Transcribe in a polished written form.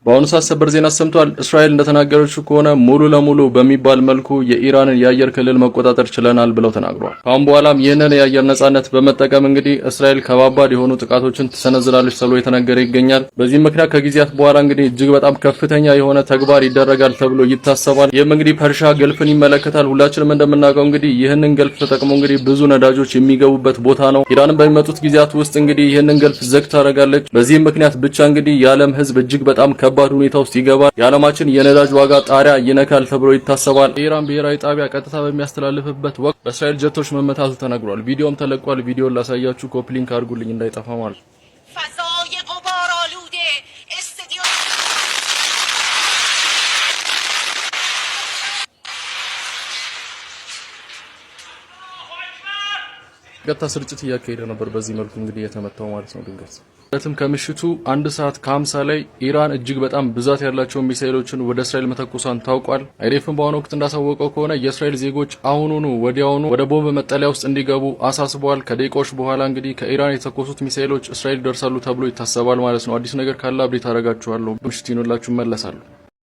በአሁኑ ሰዓት ሰበር ዜና ሰምቷል። እስራኤል እንደተናገረችው ከሆነ ሙሉ ለሙሉ በሚባል መልኩ የኢራንን የአየር ክልል መቆጣጠር ችለናል ብለው ተናግረዋል። ካሁን በኋላም ይህንን የአየር ነጻነት በመጠቀም እንግዲህ እስራኤል ከባባድ የሆኑ ጥቃቶችን ትሰነዝራለች ተብሎ የተነገረ ይገኛል። በዚህም ምክንያት ከጊዜያት በኋላ እንግዲህ እጅግ በጣም ከፍተኛ የሆነ ተግባር ይደረጋል ተብሎ ይታሰባል። ይህም እንግዲህ ፐርሻ ገልፍን ይመለከታል። ሁላችንም እንደምናውቀው እንግዲህ ይህንን ገልፍ ተጠቅሞ እንግዲህ ብዙ ነዳጆች የሚገቡበት ቦታ ነው። ኢራንን በሚመጡት ጊዜያት ውስጥ እንግዲህ ይህንን ገልፍ ዘግ ታደርጋለች። በዚህም ምክንያት ብቻ እንግዲህ የዓለም ሕዝብ እጅግ በጣም ከባድ ሁኔታ ውስጥ ይገባል። የዓለማችን የነዳጅ ዋጋ ጣሪያ ይነካል ተብሎ ይታሰባል። የኢራን ብሔራዊ ጣቢያ ቀጥታ በሚያስተላልፍበት ወቅት በእስራኤል ጀቶች መመታቱ ተነግሯል። ቪዲዮም ተለቋል። ቪዲዮን ላሳያችሁ፣ copy link አድርጉልኝ እንዳይጠፋ ማለት ነው። فضای غبارآلود استودیو. ቀጥታ ስርጭት እያካሄደ ነበር። በዚህ መልኩ እንግዲህ የተመታው ማለት ነው ድንገት። ማለትም ከምሽቱ 1 ሰዓት ከ50 ላይ ኢራን እጅግ በጣም ብዛት ያላቸው ሚሳኤሎችን ወደ እስራኤል መተኮሷን ታውቋል። IDF ን በአሁኑ ወቅት እንዳሳወቀው ከሆነ የእስራኤል ዜጎች አሁኑኑ ወዲያውኑ ወደ ቦምብ መጠለያ ውስጥ እንዲገቡ አሳስበዋል። ከደቂቃዎች በኋላ እንግዲህ ከኢራን የተተኮሱት ሚሳኤሎች እስራኤል ይደርሳሉ ተብሎ ይታሰባል ማለት ነው። አዲስ ነገር ካለ update አደርጋችኋለሁ። ምሽት ይኖላችሁ እመለሳለሁ።